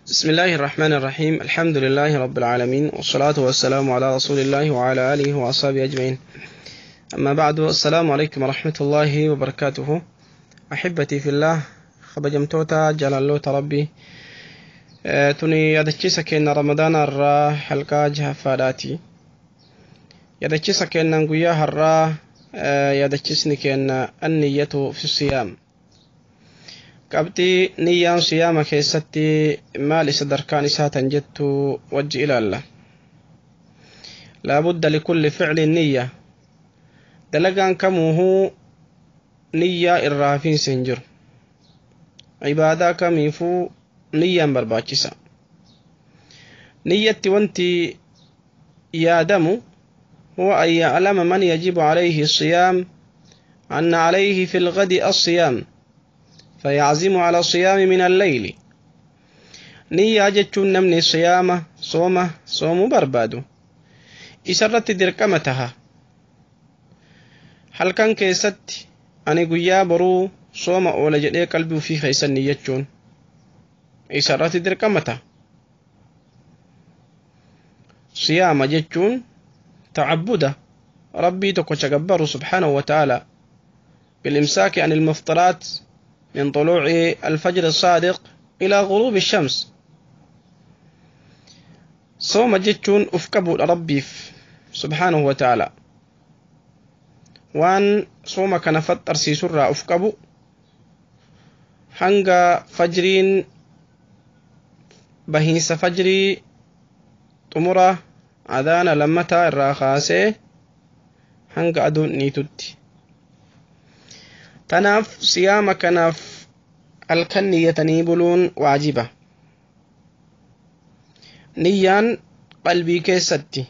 بسم الله الرحمن الرحيم. الحمد لله رب العالمين، والصلاة والسلام على رسول الله وعلى آله وأصحابه أجمعين. أما بعد، السلام عليكم ورحمة الله وبركاته. أحبتي في الله، خبجمتوتا جلالوتا ربي، توني يادچيسا كينا رمضان الرا حلقة جهفاداتي يادچيسا كينا نقويا الرا يادچيسني كينا النية في الصيام. Qabxii niyyaan siyaama keessatti maal isa darkaan isaa tan jettu wajji ilaalla. Laabudda likulli ficlin niyya. Dalagaan kamuuhuu niyyaa irraa hafiinsa hin jiru. Cibaadaa kamiifuu niyyaan barbaachisa. Niyyatti wanti yaadamu huwa an ya'lama man yajibu alayhi الصيام أن عليه في الغد الصيام فيعزم على الصيام من الليل. نية جتشون نمني صيامة صومة صوم بربادو إسرت دركمتها هل كان كيست أني قيا برو صوم أولا جدي قلبي في خيسن نيتشون إسرت دركمتها. صيام جتشون تعبده ربي تكو سبحانه وتعالى بالإمساك عن المفطرات من طلوع الفجر الصادق إلى غروب الشمس. صوم جتشون أفكبوا ربي سبحانه وتعالى، وان صوم كان فتر سيسرة أفكبوا هنغا فجرين بهيس فجري تمرة أذان لمتا الراخاسي هنغا أدون نيتوتي. Tanaaf siyaama kanaaf halkan niyyatanii buluun waajiba. Niyyaan qalbii keessatti.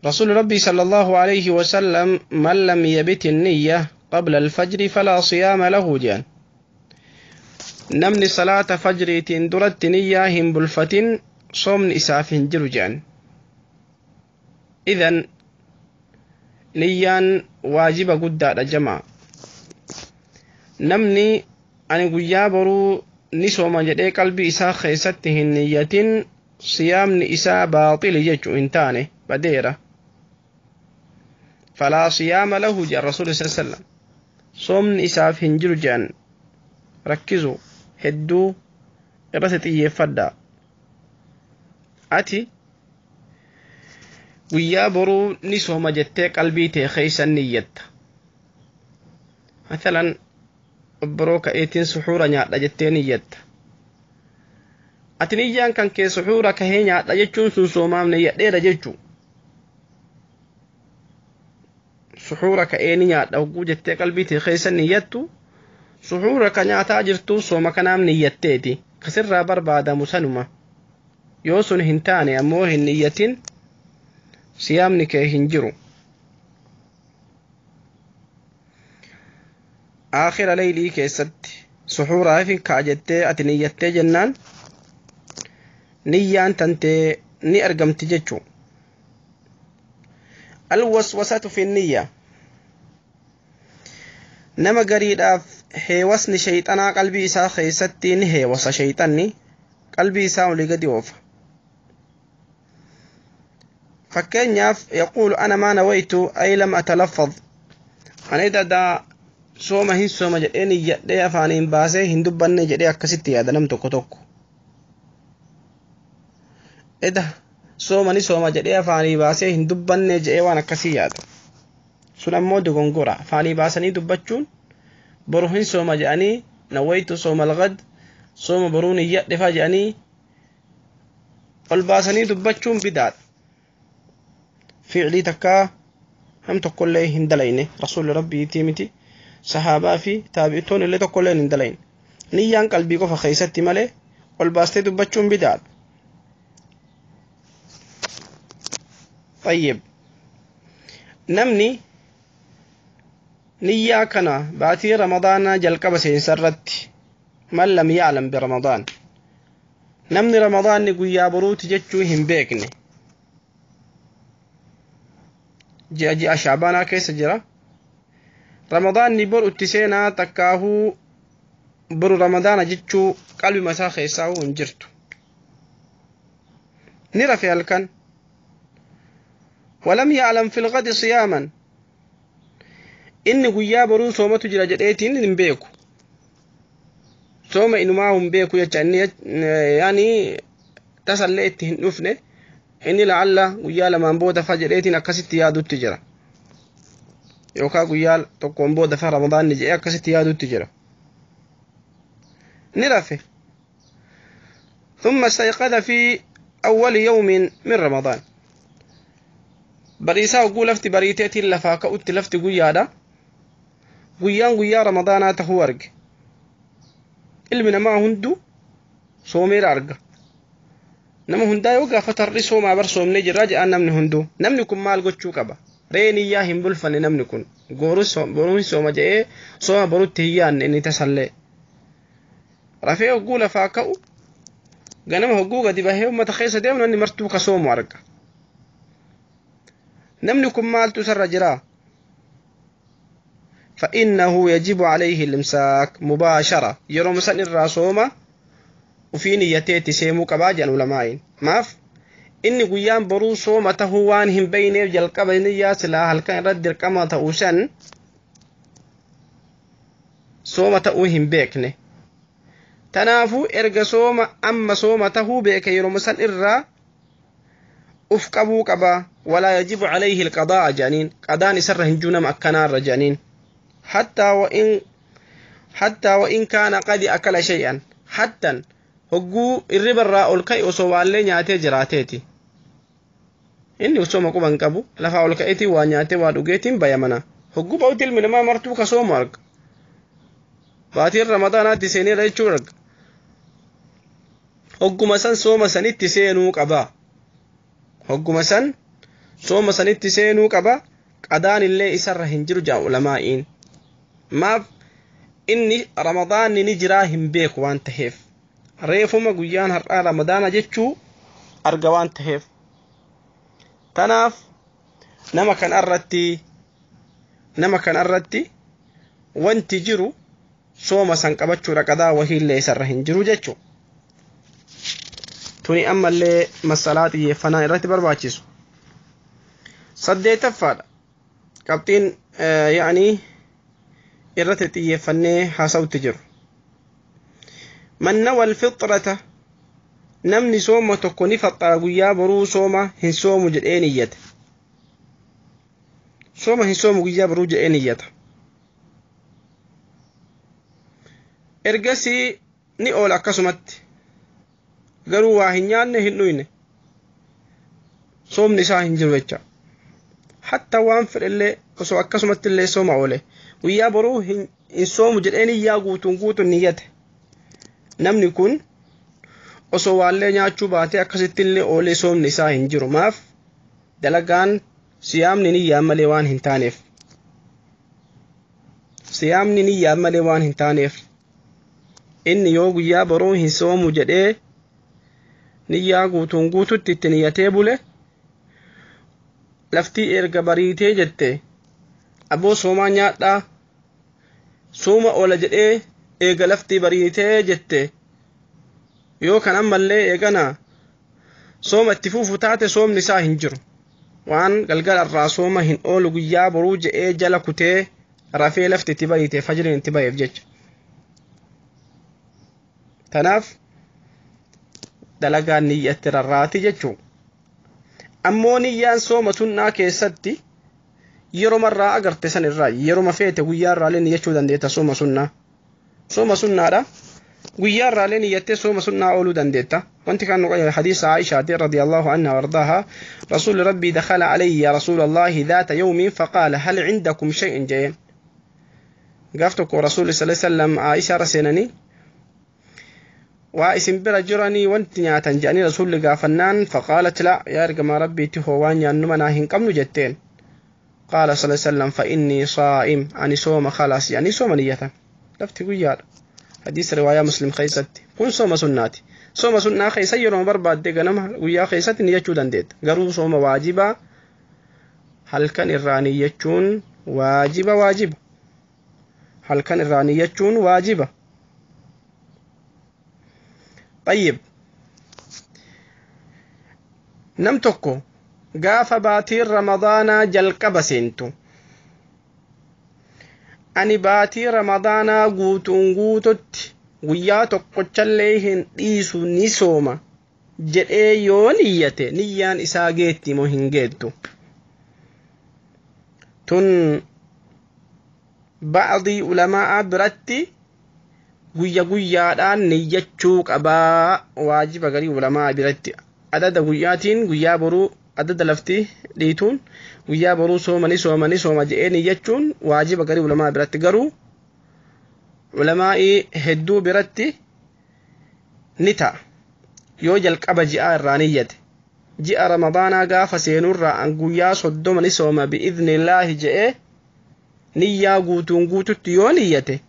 Rasuul Rabbii sallallahu alayhi wasallam man lam yabit niyya qabla alfajri falaa siyaama lahu jedhan. Namni salaata fajriitiin duratti niyyaa hin bulfatin soomni isaaf hin jiru jedhan. Idan niyyaan waajiba guddaadha jamaa. Namni ani guyyaa boruu ni sooma jedhee qalbii isaa keessatti hin niyyatin siyaamni isaa baaxili jechuu hin taane badeera. Falaa siyaama lahu jedhan rasuulli sallallahu alaihi wasallam. Soomni isaaf hin jiru jedhan. Rakkisu hedduu irratti xiyyeeffadha. Ati guyyaa boruu ni sooma jettee qalbii tee keessa niyyatta. Mathalan obboroo ka'eetiin suxuura nyaadha jettee niyyatta. Ati niyyaan kan kee suxuura kahee nyaadha jechuun sun soomaaf niyyadheera jechuu. Suxuura ka'ee ni nyaadha hogguu jettee qalbii tee keessa niyyattu suxuura ka nyaataa jirtu sooma kanaaf niyyatteeti. Kasirraa barbaadamu sanuma. Yoo sun hin taane ammoo hin niyyatin siyaamni kee hin jiru. Aakhira leylii keessatti suxuuraaf ka'a jettee ati niyyattee jennaan niyyaan tantee ni argamti jechuu. Alwaswasatu fi niyya. Nama gariidhaaf heewasni shayxanaa qalbii isaa keessatti ni heewasa. Shayxanni qalbii isaa olii gadi oofa. Fakkeenyaaf yaquulu ana maa nawaytu ay lam atalaffaz. Ani dadaa sooma hin sooma jedhee niyyadhee afaaniin baasee hin dubbanne jedhee akkasitti yaada nam tokko tokko. Eda sooma ni sooma jedhee afaanii baasee hin dubbanne jedhee waan akkasii yaada. Sun ammoo dogongora. Afaanii baasanii dubbachuun boru hin sooma jedhanii nawaytu sooma alghad sooma boruu niyyadhe faa jedhanii ol baasanii dubbachuun bidaadha. Fiiclii takkaa ham tokkollee hin dalayne rasuulli rabbiitii miti sahaabaa fi taabi'itoon illee tokkollee hin dalayne. Niyyaan qalbii qofa keessatti malee ol baastee dubbachuun bidaadha. Tayyib. Namni niyyaa kana baatii ramadaanaa jalqaba seensarratti man lam ya'lam bi ramadaan. Namni ramadaanni guyyaa boruuti jechuu hin beekne. Ji'a ji'a shaabaanaa keessa jira. Ramadaanni boru itti seenaa takkaahuu Boru Ramadaana jechuu qalbima isaa keessaa hin jirtu. Ni rafe halkan. Walam ya'lam fil ghadi siyaaman. Inni guyyaa boruu soomatu jira jedheetiin hin beeku. Sooma inumaa hin beeku jecha inni yaani tasallee itti hin dhufne inni la'alla guyyaa lamaan booda fa jedheetiin akkasitti yaadutti jira. Yookaan guyyaa tokkoon booda fa Ramadaanni jedhee akkasitti yaadutti jira. Ni rafe. ثم استيقظ في أول يوم من رمضان. Bariisaa hogguu lafti bariiteetiin lafaa ka'utti lafti guyyaadha. Guyyaan guyyaa Ramadaanaa tahuu arge. Ilmi namaa hunduu soomeera arga. Nama hundaa yoo gaafata har'i soomaa bar soomnee jirraa jedhaan namni hunduu. Namni kun maal gochuu qaba? Reen iyyaa hin bulfanne namni kun. Boruun sooma jedhee sooma borutti hin yaadne inni tasallee. Rafee hogguu lafaa ka'u ganama hogguu gadi bahee uummata keessa deemu namni martuu ka soomu arga. Namni kun maaltu isarra jiraa? فإنه يجب عليه الإمساك مباشرة يروم سن الراسومة وفي نيتي سيمو قبا جان علماء ماف إني قيام برو صومة هوان هم بين جلقب نية سلا هل كان رد القمة تأوسن صومة هم بيكني تنافو إرجع صومة أما صومة هو بيك يروم سن الرا أفقبو قبا ولا يجب عليه القضاء جانين قضاء سر هنجونا مأكنا رجانين حتى وإن كان قد أكل شيئا حتى هجو الربا الراء الكي وسوالي نياتي جراتيتي إني وسوما قبان كبو لفا الكيتي وانياتي وادوغيتين بيامنا هجو بوتل من ما مرتو كسوم أرق باتير رمضان تسيني ريتشورق هجو مسن سوما سنت سينو قبا هجو مسن سوما سنت سينو قبا قدان اللي إسر هنجرو جا علمائين maaf inni Ramadaanni ni jiraa hin beeku waan taheef reefuma guyyaan har'aa Ramadaana jechuu arga waan taheef tanaaf nama kan irratti wanti jiru sooma san qabachuudha qadaa wahiillee isarra hin jiru jechuu tuni ammallee masalaa xiyyeeffannaa irratti barbaachisu. Saddeetaffaadha qabxiin yaa'anii irratti xiyyeeffannee haasa'utti jiru. Man nawal fixrata namni sooma tokko ni faxxara guyyaa boruu sooma hin soomu jedhee niyyate. Sooma hin soomu guyyaa boruu jedhee niyyata. Ergasii ni oola akkasumatti garuu waa hin nyaanne hin dhuyne soomni isaa hin jiru jecha. Hatta waan fedhellee osoo akkasumatti illee sooma oole guyyaa boruu hin soomu jedhee niyyaa guutuun guutuun niyyate. Namni kun osoo waallee nyaachuu baatee akkasitti illee oolee soomni isaa hin jiru. Maaf dalagaan siyaamni niyyaa malee waan hin taaneef. Siyaamni niyyaa malee waan hin taaneef. Inni yoo guyyaa boruu hin soomu jedhee niyyaa guutuun guututti itti niyyatee bule laftii erga bariitee jette aboo soomaa nyaadhaa sooma oola jedhee eega laftii bariitee jette yoo kan ammallee eegana sooma itti fuufu taate soomni isaa hin jiru. Waan galgala irraa sooma hin oolu guyyaa boruu jedhee jala kutee rafee lafti itti bariite fajriin itti ba'eef jecha. Tanaaf dalagaan niyyatti rarraati jechuu. Ammoo niyyaan sooma sunnaa keessatti yeroo irraa agarte san irraa yeroo feete guyyaa irraalee niyyachuu dandeetta sooma sunnaa. Sooma sunnaadha. Guyyaa irraalee niyyattee sooma sunnaa ooluu dandeetta. Wanti kan nu qayyade hadiisa Aishaati radiyallahu anha wardaaha rasuulli rabbii dakhala alayya rasuulallahi dhaata yawmin faqaala hal cindakum shay'in jeen. Gaaf tokko rasuulli sallallahu alayhi wasallam Aishaa seenanii waa isin bira jiranii wanti nyaatan jedhanii rasuulli gaafannaan faqaalat la yaa ergamaa rabbiitti hoo waan nyaannu manaa hin qabnu jetteen. Qaala sallallahu alayhi wasallam fa innii saa'im ani sooma khalaas jedhanii sooma niyyatan. Lafti guyyaadha. Hadiisa riwaayaa Muslim keessatti kun sooma sunnaati. Sooma sunnaa keessa yeroo barbaadde ganama guyyaa keessatti niyyachuu dandeetta. Garuu sooma waajibaa halkan irraa niyyachuun waajiba waajiba. Halkan irraa niyyachuun waajiba. Xayyib, nam tokko gaafa baatiin Ramadaanaa jalqaba seentu, ani baatii Ramadaanaa guutuun guututti guyyaa tokkochallee hin dhiisu, ni sooma jedhee yoo niyyate, niyyaan isaa geetti moo hin geettu? Tun ba'dii ulamaa'a biratti guyya guyyaadhaan niyyachuu qabaa, waajiba garii ulamaa'a biratti. Adada guyyaatiin, guyyaa boruu adada lafti dhiituun guyyaa boruu soomani soomani sooma jedhee niyyachuun waajiba garii ulamaa biratti. Garuu ulamaa'ii hedduu biratti ni ta'a yoo jalqaba ji'aa irraa niyyate. Ji'a Ramadaanaa gaafa seenurraa an guyyaa 30 ni sooma bi'idhnillaahi je'ee niyyaa guutuun guututti yoo niyyate,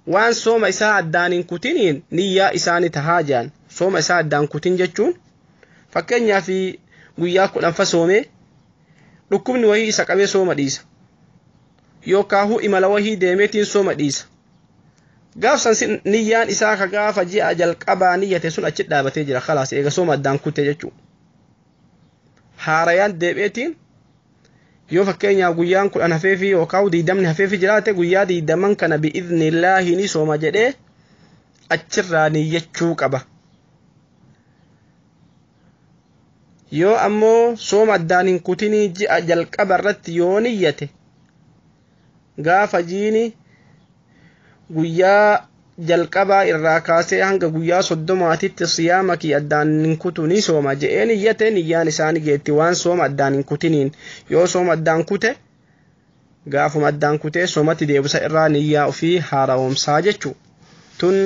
waan sooma isaa addaan hin kutiniin niyyaa isaa ni tahaa jedhan. Sooma isaa addaan kutin jechuun, fakkeenyaaf, guyyaa 10fa soomee dhukkubni wahii isa qabee sooma dhiisa, yookaahuu imala wahii deemeetiin sooma dhiisa. Gaafsan niyyaan isaa ka gaafa ji'a jalqabaa niyyate sun achi dhaabatee jira, khalaas, eega sooma addaan kute jechuu. Haarayaan deebi'eetiin yoo fakkeenyaaf guyyaan 10 hafeefi yookaan 20 hafeefi jiraate, guyyaa 20n kana bi'idhnillaahi ni sooma jedhee achirraa niyyachuu qaba. Yoo ammoo sooma addaan hin kutinii ji'a jalqaba irratti yoo niyyate, gaafa jiini guyyaa jalqabaa irraa kaasee hanga guyyaa 30titti siyaama kiyya addaan hin kutu, ni sooma je'ee niyyate, niyyaan isaanii geetti waan sooma addaan hin kutiniin. Yoo sooma addaan kute, gaafuma addaan kutee soomatti deebisa irraa niyyaa ofii haara'oomsaa jechuu. Tun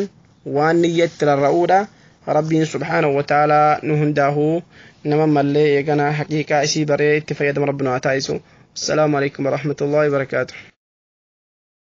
waan niyyatti rarra'uudha. Rabbiin subhaanahu wa ta'aalaa nu hundaahuu nama mallee eeganaa haqiiqaa isii baree itti fayyadamu Rabbi nu haa taasisu. Assalaamu alaikum warahmatullaahi wabarakaatuh.